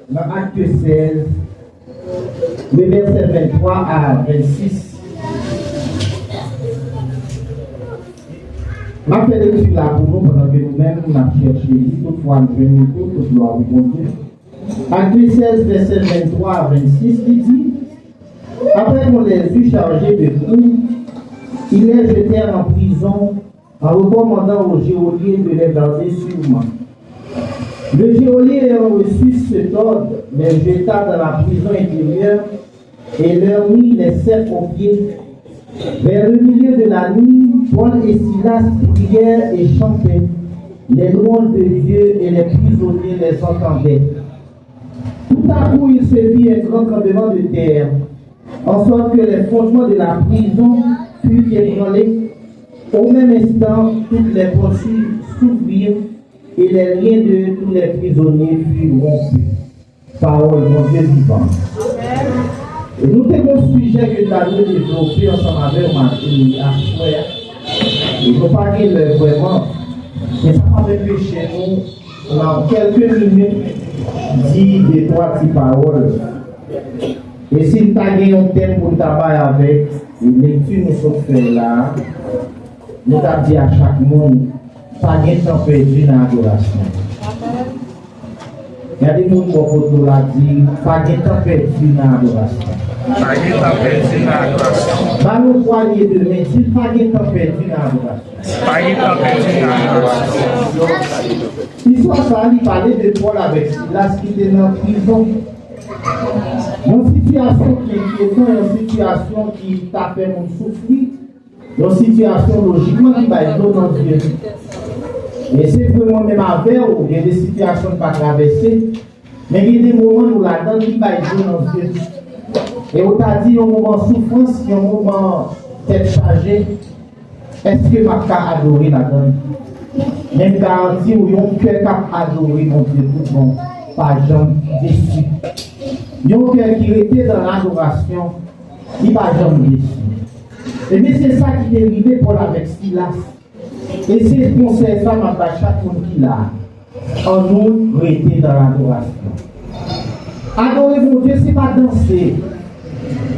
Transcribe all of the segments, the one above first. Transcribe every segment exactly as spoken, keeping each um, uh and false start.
nan Akt sèz, de vèsè venntwa a vennsis. M ap fè lekti la pou nou pandan ke nou menm n ap chèche li, toutfwa n jwenn li tou, tout glwa pou Bondye. Akt sèz, vèsè venntwa a vennsis, li di, Après qu'on les eut chargés de coups, ils les jetèrent en prison en recommandant au geôlier de les garder sûrement. Le geôlier ayant reçu cet ordre, les jeta dans la prison intérieure et leur mit les ceps aux pieds. Vers le milieu de la nuit, Paul et Silas prièrent et chantaient les louanges de Dieu et les prisonniers les entendaient. Tout à coup, il se fit un grand tremblement de terre, en sorte que les fondements de la prison furent ébranlés. Au même instant, toutes les portes s'ouvrirent et les liens de tous les prisonniers furent rompus. Pawòl Bondye vivan. E nou te gen yon sijè ke n ta dwe devlope ansanm avè w, ma-, e, aswè a. E nou pa gen lè vrèman. Men sa p ap anpeche nou, nan kèlke minit, di de twa ti pawòl. E si n ta gen yon tèm pou n ta bay avèk lekti nou sot fè la a, nou t ap di a chak moun, pa gen tan pèdi nan adorasyon. Gade moun bò kote w la, di, pa gen tan pèdi nan adorasyon. Pa gen tan pèdi nan adorasyon. Ba l yon pwanye de men, di l, pa gen tan pèdi nan adorasyon. Pa gen tan pèdi nan adorasyon. Istwa sa a, li pale de Pòl avèk Silas ki te nan prizon. Yon sitiyasyon ki enkyetan, yon sitiyasyon ki ta fè moun soufri. Yon sitiyasyon lojikman ki bay dlo nan zye. E se vre, mwen menm avè w, gen de sitiyasyon n pa travèse, men gen de moman nou ladan l ki bay dlo nan zye. E w ta di yon moman soufrans, yon moman tèt chaje, èske m ap ka adore ladan l? Men m garanti w, yon kè k ap adore Bondye tout bon pa janm desi. Yon kè ki rete nan ladorasyon, li pa janm desi. Ebyen, se sa ki te rive Pòl avèk Silas. E se konsèy sa m ap bay chak moun ki la. Annou rete nan ladorasyon. Adore Bondye, se pa danse.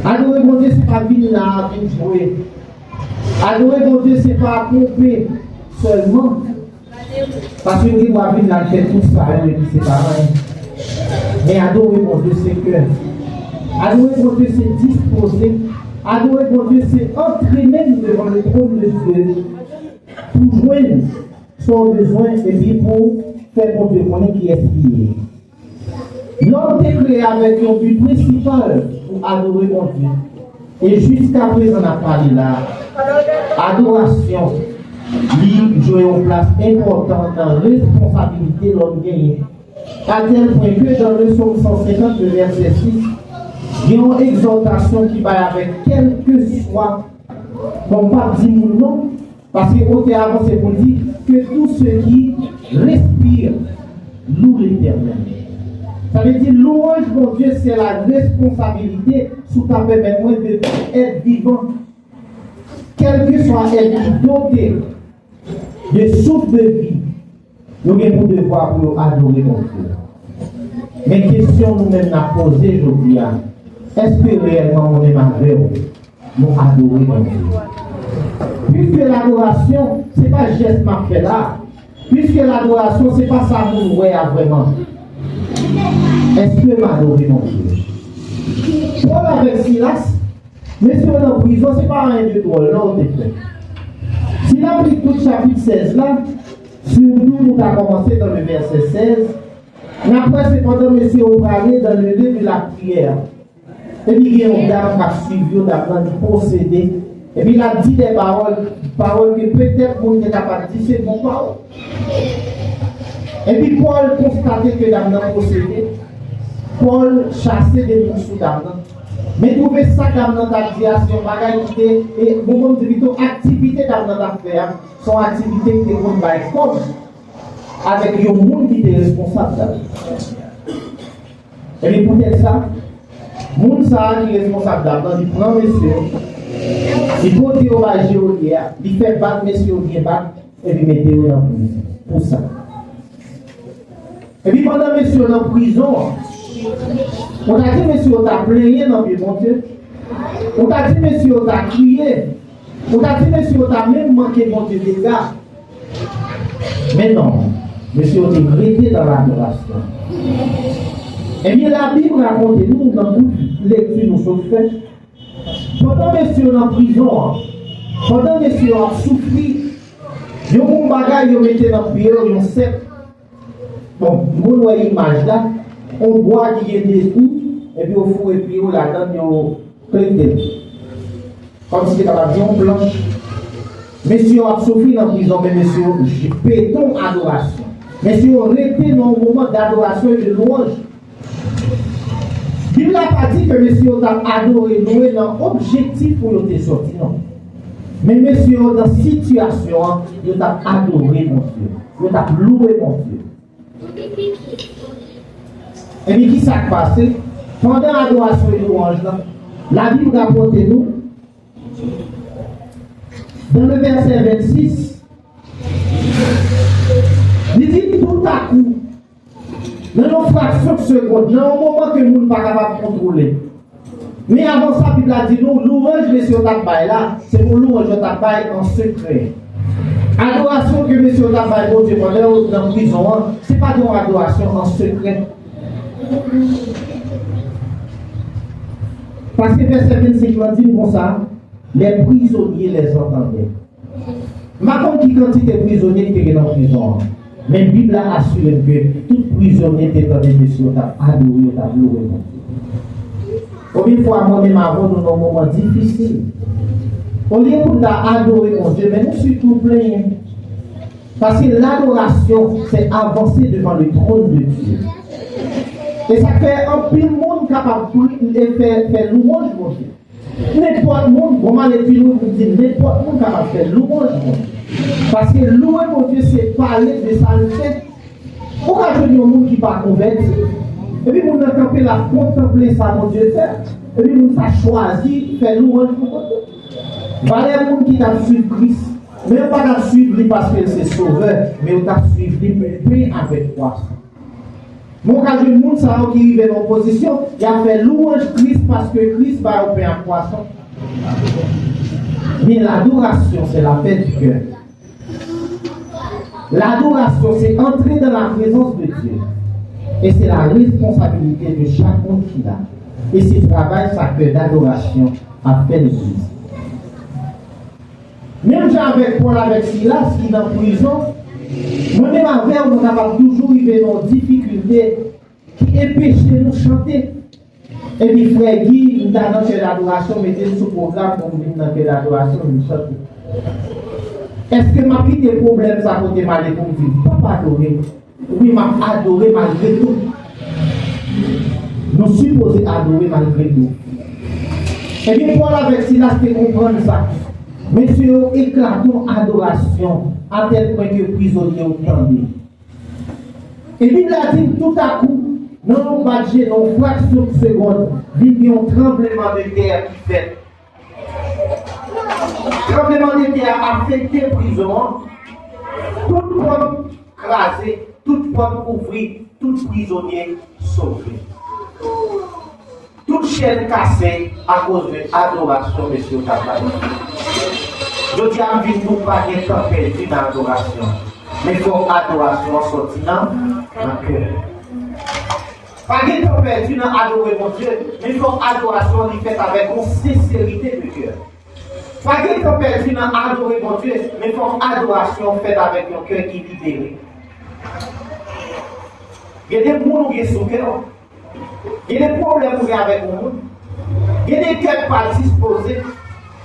Adore Bondye, se pa vin la, vin jwe. Adore Bondye, se pa ponpe sèlman. Paske nou gen dwa vin la, n fè tout sa yo, epi se pa anyen. Men adore Bondye, se kè. Adore Bondye, se dispoze. Adore Bondye, se antre men nou devan le trône de Dieu pou jwenn sa w bezwen, epi pou fè Bondye konnen kiyès li ye. Lòm te kreye avèk yon bi prensipal pou adore Bondye. E jiskaprezan n ap pale la, adorasyon, li jwe yon plas enpòtan nan responsabilite lòm genyen. Atèl pwen ke dans le Psaume cent cinquante, le verset six, gen yon egzòtasyon ki bay avèk kèlkeswa, bon, m p ap di moun non, paske otè a avanse pou l di, que tout ce qui respire loue l'Éternel. Sa vle di, lwanj Bondye, se la responsabilite si w ta pèmèt mwen de tout èt vivan, kèlkeswa èt ki dote de souf de vi, yo gen pou devwa pou yo adore Bondye. Men kesyon nou menm n ap poze jodi a, èske reyèlman mwen menm avè w, nou adore Bondye? Piske ladorasyon, se pa jès m ap fè la. Piske ladorasyon, se pa sa moun wè a vrèman. Èske m adore Bondye? Pòl avèk Silas, mesye yo nan prizon, se pa anyen de dwòl non yo te fè. Si n ap li tout chapit sèz la, sitou nou ta kòmanse nan le vèsè sèz, n ap wè se pandan mesye yo prale dans le lieu de la prière. Epi gen yon dam k ap swiv yo, dam nan li posede. Epi l ap di de pawòl, pawòl ke petèt moun te kapab di se bon pawòl. Epi Pòl konstate ke dam nan posede. Pòl chase demon sou dam nan. Men twouve sa dam nan t ap di a, se yon bagay ki te, e, bon, bon, m di pito, aktivite dam nan t ap fè a, se yon aktivite ki te konn bay kòb avèk yon moun ki te responsab dam nan. Ebyen, poutèt sa, moun sa a ki responsab dam nan, li pran mesye yo, li pote yo bay jewolye a, li fè bat mesye yo byen bat, epi mete yo nan prizon. Pou sa. Epi pandan mesye yo nan prizon an, Ou ta di mesye yo ta plenyen nan pye Bondye. Ou ta di mesye yo ta kriye. Ou ta di mesye yo ta menm manke Bondye dega. Men non, mesye yo te rete nan ladorasyon. Ebyen, Labib rakonte nou nan kout lekti nou sot fè, pandan mesye yo nan prizon an, pandan mesye yo ap soufri, yo gen yon bagay yo mete nan pye yo, yon sèp. Bon, m konn wè imaj la, yon bwa ki gen de twou, epi yo foure pye yo ladan l, yo klete l. Kòmsi se kapab di yon planch. Mesye yo ap soufri nan prizon, men mesye yo j-, pete yon adorasyon. Mesye yo rete nan yon moman dadorasyon e de lwanj. Bib la pa di ke mesye yo t ap adore Noe nan objektif pou yo te sòti, non. Men mesye yo nan sitiyasyon an, yo t ap adore Bondye. Yo t ap louwe Bondye. Ebyen, ki sa k pase? Pandan adorasyon e lwanj lan, Labib rapòte nou, dans le verset vingt-six, li di, toutakou, nan yon fraksyon de segonn, nan yon moman ke moun pa kapab kontwole, men avan sa, Bib la di nou, lwanj mesye yo t ap bay la, se yon lwanj yo t ap bay an sekrè. Adorasyon ke mesye yo t ap bay Bondye pandan yo nan prizon an, se pa t yon adorasyon an sekrè. Paske vèsè vennsenk lan di n konsa, les prisonniers les entendaient. M pa konn ki kantite prizonye ki te gen nan prizon an, men Bib la asire n ke tout prizonye te tande mesye yo t ap adore, yo t ap louwe Bondye. Konbyen fwa mwen menm avè w, nou nan yon moman difisil, olye pou n ta adore Bondye, men nou sitou plenyen. Paske ladorasyon, se avanse devan le trône de Dieu. E sa k fè anpil moun kapab pri-, e fè, fè lwanj Bondye. Nenpòt moun, bon, m ale pi lwen pou m di, nenpòt moun kapab fè lwanj Bondye. Paske louwe Bondye se pale de sa l fè. Ou ka jwenn yon moun ki pa konvèti, epi moun nan kanpe, l ap kontanple sa Bondye fè, epi moun sa chwazi fè lwanj pou Bondye. Valè moun ki t ap swiv Kris, men yo pa t ap swiv li paske l se Sovè, men yo t ap swiv li pou pen avèk pwason. Men w ka jwenn moun sa yo ki rive nan yon pozisyon, y ap fè lwanj Kris paske Kris ba yo pen ak pwason. Men l'adoration, c'est la fête du cœur. L'adoration, c'est entrer dans la présence de Dieu. Et c'est la responsabilité de chaque monde qui l'a. Et c'est travay sa ke ladorasyon ap fè legliz. Menm jan avèk Pòl avèk Silas ki nan prizon, mwen menm avè w, nou kapab toujou rive nan yon difikilte ki enpeche nou chante. Epi frè Guy, m ta nan kè dadorasyon, mete m sou pwogram pou m vin nan kè dadorasyon, vin chante. Èske m ap kite pwoblèm sa kote m ale pou m di, "Papa adore"? Wi, m ap adore malgre tou. Nou sipoze adore malgre tou. Ebyen, Pòl avèk Silas te konprann sa. Mesye yo eklate yon adorasyon atèl pwen ke prizonye yo tande. E Bib la di, toutakou, nan yon bat je, nan yon fraksyon de segonn, vin gen yon tranblemanntè ki fèt. Tranblemanntè a afekte prizon an. Tout pòt kraze, tout pòt ouvri, tout prizonye sove. Tout chèn kase akoz de adorasyon mesye yo t ap bay. Jodi a, m vin di w, pa gen tan pèdi nan adorasyon. Men fòk adorasyon an sòti nan, nan kè. Pa gen tan pèdi nan adore Bondye, men fòk adorasyon li fèt avèk yon senserite de kè. Pa gen tan pèdi nan adore Bondye, men fòk adorasyon fèt avèk yon kè ki libere. Gen de moun ou gen sou kè w. Gen de pwoblèm ou gen avèk yon moun. Gen de kè k pa dispoze.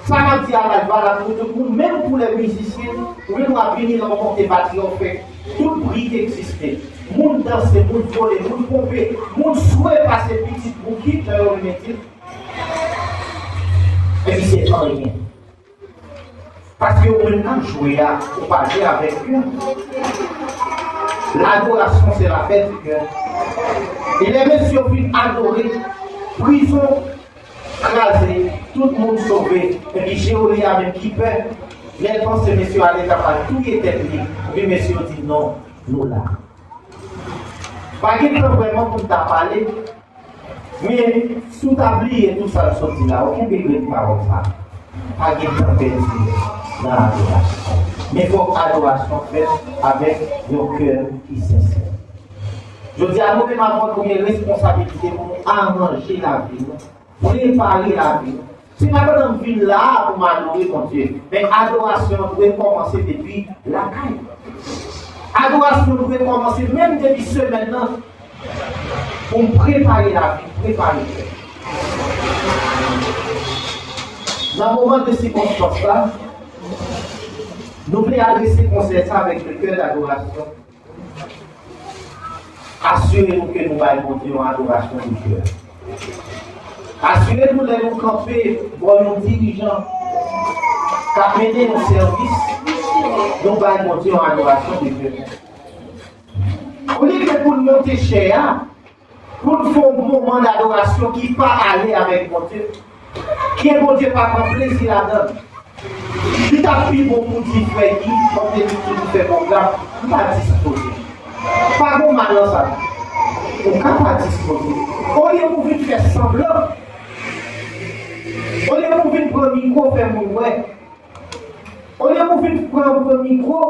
Sa m ap di a la valab pou tout moun, menm pou lè mizisyen, ou gen dwa vini lè w monte batri an fè tout bri ki egziste. Moun danse, moun vole, moun ponpe, moun swe pase pitit boukit, jan yo renmen di l. Epi se anyen. Paske ou menm k ap jwe a, ou pa jwe avèk kè. Ladorasyon se la fèt di kè. E lè mesye yo fin adore, prizon kraze, tout moun sove, epi Jeoli a menm ki pè, lè l panse mesye yo ale ta pral touye tèt li, epi mesye yo di, "Non, nou la." Pa gen tan vrèman pou n ta pale, Men, si w ta bliye tout sa n sot di la, ou kenbe grenn pawòl sa a. Pa gen tan pèdi nan adorasyon. Men fòk adorasyon fèt avèk yon kè ki sensè. Jodi a, nou menm avè w, nou gen responsabilite pou nou aranje lavi nou, prepare lavi nou. Se pa pandan m vin la a pou m adore Bondye, men adorasyon an dwe kòmanse depi lakay. Adorasyon an dwe kòmanse menm depi semèn nan. Pou m prepare lavi, prepare kè. Nan moman de sikonstans la, nou vle adrese konsèy sa avèk le cœur d'adoration. Asire nou ke nou bay Bondye yon adorasyon de kè. Asire nou lè nou kanpe bò yon dirijan k ap mennen yon sèvis, nou bay Bondye yon adorasyon de kè. Olye ke pou n monte chè a, pou n fè yon moman dadorasyon ki pa ale avèk Bondye, ke Bondye pa pran plezi ladan l, li t ap pi bon pou di frè Guy, kòm te di toujou fè pwogram, m pa dispoze. Pa gen mal nan sa. Ou ka pa dispoze. Olye pou vin fè sanblan, olye pou vin pran mikwo fè moun wè, olye pou vin pran, pran mikwo,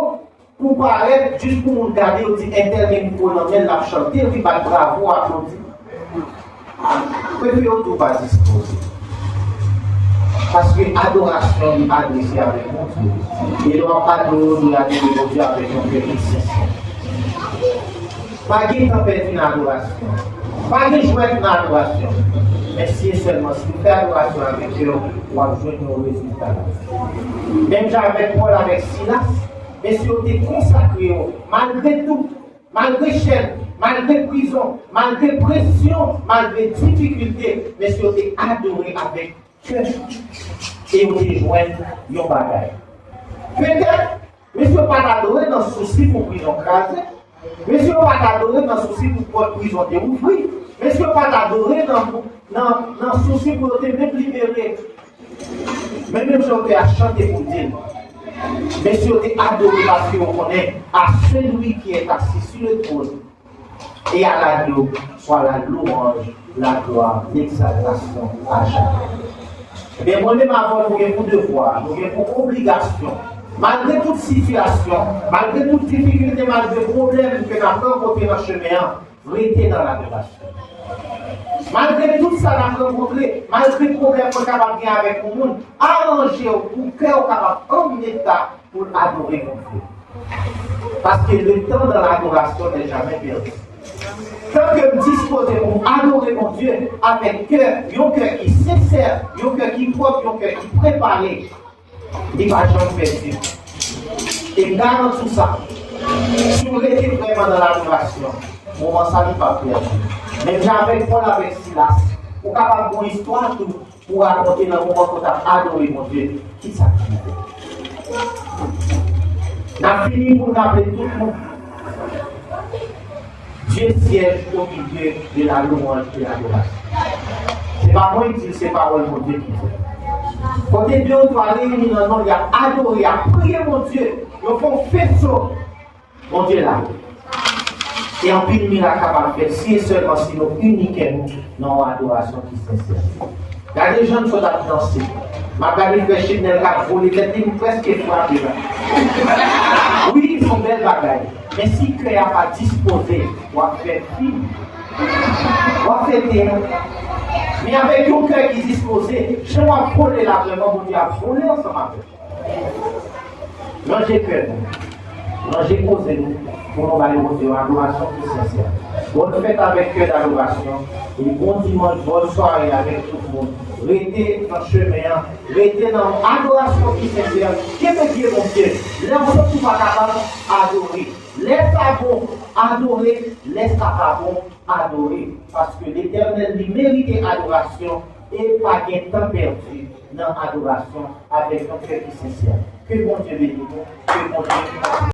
pou parèt, jis pou moun gade, yo di entèl gen mikwo nan men l, l ap chante, epi bat bravo, aplodi. Prefere w tou pa dispoze. Paske adorasyon li adrese avèk Bondye. E lè w ap adore, w dwe adore Bondye avèk yon kè ki sensè. Pa gen tan pèdi nan adorasyon. Pa gen jwèt nan adorasyon. Men si e sèlman si w fè adorasyon avèk kè w, w ap jwenn yon rezilta. Menm jan avèk Pòl avèk Silas, mesye yo te konsakre yo, malgre tout, malgre chèn, malgre prizon, malgre presyon, malgre difikilte, mesye yo te adore avèk kè. E yo te jwenn yon bagay. Petèt, mesye yo pa t adore nan sousi pou prizon kraze. Mesye yo pa t adore nan sousi pou pòt prizon te ouvri. Mesye yo pa t adore nan, nan, nan sousi pou yo te menm libere. Men menm jan yo te ap chante pou di l, mesye yo te adore paske yo konnen à celui qui est assis sur le trône et à l'agneau soit la louange, la gloire, l'exaltation à jamais. Ebyen, mwen menm avè w, nou gen pou devwa, nou gen pou obligasyon, malgre tout sitiyasyon, malgre tout difikilte, malgre pwoblèm ke n ap rankontre nan chemen an, rete nan ladorasyon. Malgre tout sa n ap rankontre, malgre pwoblèm mwen kapab gen avèk yon moun, aranje w pou kè w kapab an eta pou l adore Bondye. Paske le temps dans l'adoration n'est jamais perdu. Tan ke m dispoze pou m adore Bondye avèk kè, yon kè ki sensè, yon kè ki pwòp, yon kè ki prepare, li pa janm pèdi. E m garanti w sa, si w rete vrèman nan ladorasyon, moman sa li p ap pèdi. Menm jan avèk Pòl avèk Silas, ou kapab gen yon istwa tou pou rakonte nan moman ke w t ap adore Bondye. Kisa k rive? N ap fini pou n raple tout moun. Dieu siège au milieu de la louange et l'adoration. Se pa mwen ki di l, se pawòl Bondye ki di l. Kote de ou twa reyini nan non l, y ap adore, y ap priye Bondye, yo fè yon feso. Bondye la. E anpil mirak kapab fèt si e sèlman si nou ini kè nou nan yon adorasyon ki sensè. Gade jan n sot ap danse. M ap gade frè Chidnel k ap vole tèt li, m prèske frape la. Wi, se yon bèl bagay. Men si kè a pa dispoze, w ap fè fim. W ap fè teyat. Men avèk yon kè ki dispoze, jan w ap vole la vrèman, Bondye ap vole ansanm avè w. Ranje kè nou. Ranje koze nou pou nou bay Bondye yon adorasyon ki sensè. Bòn fèt avèk kè dadorasyon e bon dimanch, bòn sware avèk tout moun. Rete nan chemen an, rete nan yon adorasyon ki sensè. Kenbe pye Bondye. Lè w santi w pa kapab, adore. Lè sa bon, adore. Lè sa pa bon, adore. Paske Letènèl, li merite adorasyon e pa gen tan pèdi nan adorasyon avèk yon kè ki sensè. Ke Bondye beni nou, ke Bondye